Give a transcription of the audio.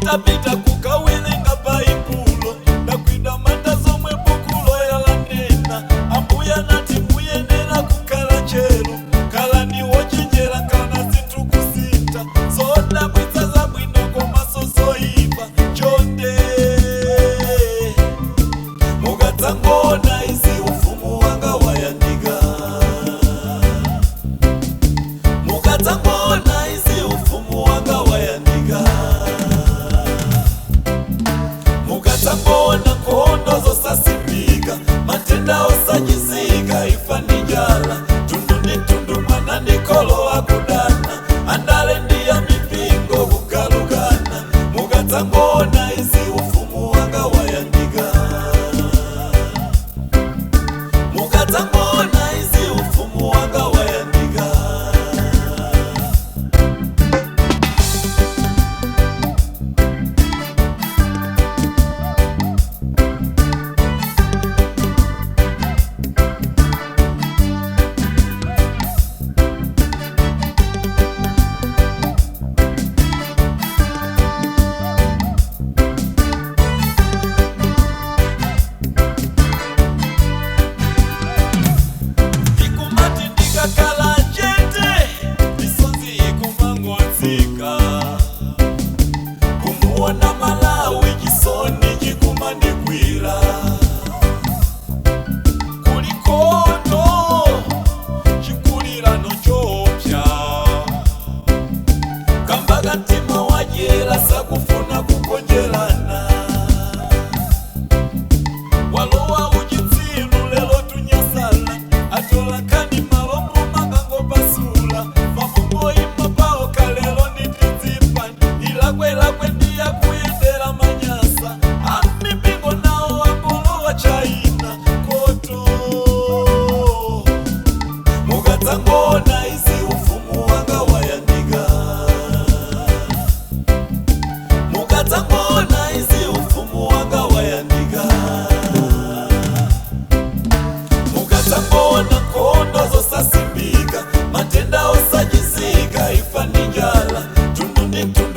Nditapita kukawerenga Baibulo, ndakwida manda zomwe bukulo yalanena. Ambuya nati muyenera kukhala chero, khalani wochenjera kana zinthu kusintha. Zodabwitsa zabwino komanso zoyipa chonde. Mukadzangona izi ufumu wanga wayandika. Mukadzangona izi ufumu wanga wayandika. Mukadzangona nkhondo zosasimbika, matenda osachizika, imfa ndi njala, tundu ndi tundu, mwana ndi kholo akudana, andale ndi ya mipingo kugalukana. Mukadzangona izi ufumu wanga wayandika. Mukadzangona izi ufumu wanga wayandika. Ndikumati ndikakhala chete, misozi ikumangotsika. Kumuona Malawi chisoni chikumandigwira. Kuli nkhondo, chikulirano choopsa. Kamba kamtima wadyera sakufuna kugonjerana. Walowa uchitsiru lero tunyasala, atola kani malombo makangopasula. Mamungoyima pawo kalero nditidzipa, ilakwelakwe ndiyakuyendera manyasa. Amipingo nawo angolowa China koto. Mukadzangona izi ufumu wanga wayandika. Mukadzangona izi ufumu wanga wayandika. Mukadzangona nkhondo zosasimbika, matenda osachizika, imfa ndi njala, tundu ndi tundu.